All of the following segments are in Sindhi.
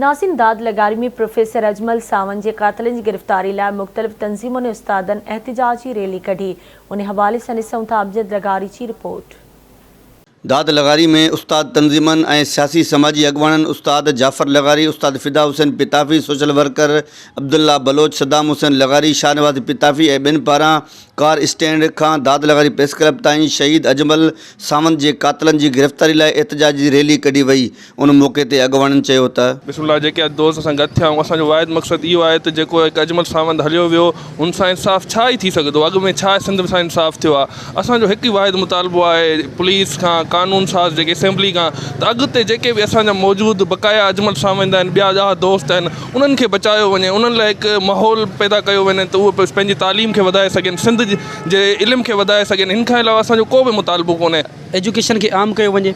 ناظم داد لغاري ۾ پروفيسر اجمل ساوند جي قاتلن جي گرفتاري لاء مختلف تنظيمن ۽ استادن احتجاجي ريلي ڪڍي، ان حوالي سان ڏسون ٿا امجد لغاري جي رپورٽ. داد لغاري ۾ استاد تنظيمن ۽ سياسي سماجي اڳواڻن استاد جعفر لغاري، استاد فدا حسين پتافي، سوشل ورڪر عبدالله بلوچ، صدام حسين لغاري، شاهنواز پتافي ۽ ٻين پاران ڪار اسٽينڊ کان داد لغاري پريس ڪلب تائين شهيد اجمل ساوند جي قاتلن جي گرفتاري لاء احتجاجي ريلي ڪڍي وئي، ان موقعي تي اڳواڻن چيو ته. بسم الله جيڪي اڄ دوست اسان گڏ ٿيا آهيون اسان جو واحد مقصد اهو آهي ته جيڪو هڪ اجمل ساوند هليو ويو ان سان انصاف ڇا ئي ٿي سگهندو اڳ ۾ ڇا سنڌ سان انصاف ٿيو آهي اسان جو هڪ ئي واحد مطالبو آهي پوليس کان قانون ساز جيڪي اسيمبلي کان ته اڳتي جيڪي به اسان جا موجود بقايا اجمل ساوند آهن ٻيا ڏاها دوست آهن انهن کي بچايو وڃي انهن لاء هڪ ماحول پيدا ڪيو وڃي ته اهي پنهنجي تعليم کي وڌائي سگهن سنڌ جي علم کي وڌائي سگهن ان کان علاوه اسان جو ڪو به مطالبو ڪونهي. ايجوڪيشن کي عام ڪيو وڃي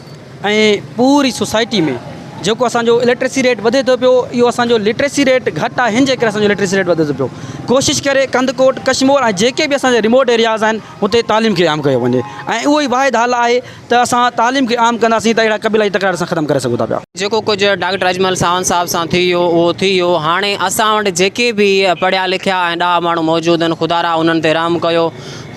۽ پوري سوسائٽي ۾ جيڪو اسان جو اليٽريسي ريٽ وڌي ٿو پيو اهو اسان جو لٽريسي ريٽ گهٽ آهي هن جي ڪري اسان جو لٽريسي ريٽ وڌي ٿو پيو ڪوشش ڪري ڪنڌڪوٽ ڪشمور ۽ جيڪي به اسان جا ريموٽ ايرياز آهن اتي تعليم کي عام ڪيو وڃي ۽ اهو ئي واحد حل آهي ته اسان تعليم کي عام ڪنداسين ته اهڙا قبيلائي تڪرار اسان ختم ڪري سگهون ٿا پيا. جيڪو ڪجهه ڊاڪٽر اجمل ساوند صاحب سان ٿي ويو اهو ٿي ويو هاڻي اسان وٽ جيڪي به پڙهيا لکيا ۽ ڏاها ماڻهو موجود آهن خدارا انهن تي رحم ڪيو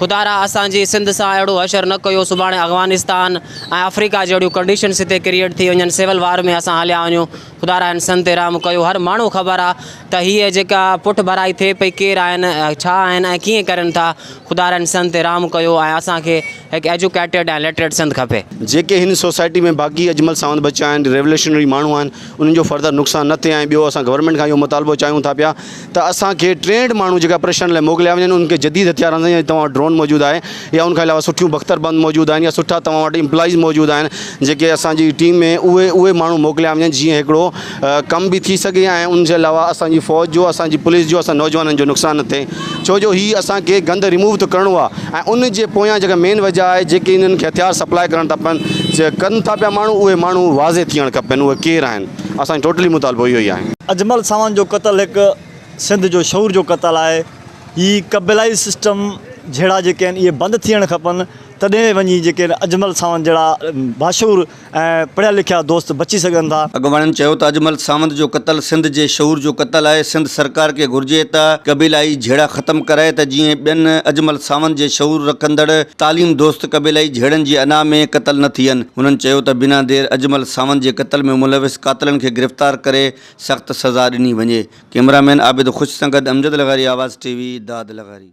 خدارا اسان جي سنڌ سان اهڙو حشر نه ڪيو سڀاڻي افغانستان ۽ آفريڪا جهڙيون ڪنڊيشنس هتي ڪريئيٽ ٿي وڃن سول وار ۾ اسان هليا وڃون خدارا هن سنڌ تي رحم ڪيو هر ماڻهو خبر آ ته هيء جيڪا پٺڀرائي ٿئي پئي ڪير آهن ڇا آهن ۽ ڪيئن ڪرين ٿا خدارا هن سنڌ تي رحم ڪيو ۽ اسان کي هڪ ايجوڪيٽيڊ ۽ لٽريٽ سنڌ کپي. جيڪي هن سوسائٽي ۾ باقي اجمل ساوند بچيا آهن ريوليوشنري ماڻهو آهن انهن جو فردر نقصان نه ٿئي ۽ ٻيو اسان گورنمينٽ کان اهو مطالبو چاهيون ٿا پيا ته اسان کي ٽرينڊ ماڻهو جيڪا آپريشن لاء موڪليا وڃن انهن کي جديد هٿيارن سان يا توهان وٽ ڊرون موجود آهي يا ان کان علاوه سٺيون بختر بند موجود آهن يا سٺا توهان وٽ امپلائيز موجود آهن جيڪي اسان جي ٽيم ۾ اهي اهي ماڻهو موڪليا وڃن جيئن هڪڙو ڪم به ٿي سگهي ۽ ان جي علاوه اسان جي فوج جو اسان جي پوليس جو اسان نوجوانن جو نقصان نه ٿئي ڇو جو هي اسان کي گند ريموو ته ڪرڻو آهي ۽ ان جي پويان جيڪا مين وجه آهي جيڪي انهن کي هٿيار سپلاء ڪرڻ ٿا پن ڪن ٿا پيا ماڻهو اهي ماڻهو واضح ٿيڻ کپن اهي ڪير آهن اسان جو ٽوٽلي مطالبو اهو ئي آهي. اجمل ساوند جو قتل هڪ سنڌ جو شعور جو قتل آهي. هي قبيلائي سسٽم جهيڙا جيڪي آهن اهي بند ٿيڻ کپن تڏهن وڃي جيڪي آهن اجمل ساوند جهڙا باشعور ۽ پڙهيا لکيا دوست بچي سگهن ٿا. اڳواڻن چيو ته اجمل ساوند جو قتل سنڌ جي شعور جو قتل آهي، سنڌ سرڪار کي گهرجي ته قبيلائي جهيڙا ختم ڪرائي ته جيئن ٻين اجمل ساوند جي شعور رکندڙ تعليم دوست قبيلائي جهيڙن جي انا ۾ قتل نه ٿين. هنن چيو ته بنا دير اجمل ساوند جي قتل ۾ ملوث قاتلن کي گرفتار ڪري سخت سزا ڏني وڃي. ڪئميرا مين عابد خوش سان گڏ امجد لغاري آواز ٽي وي داد لغاري.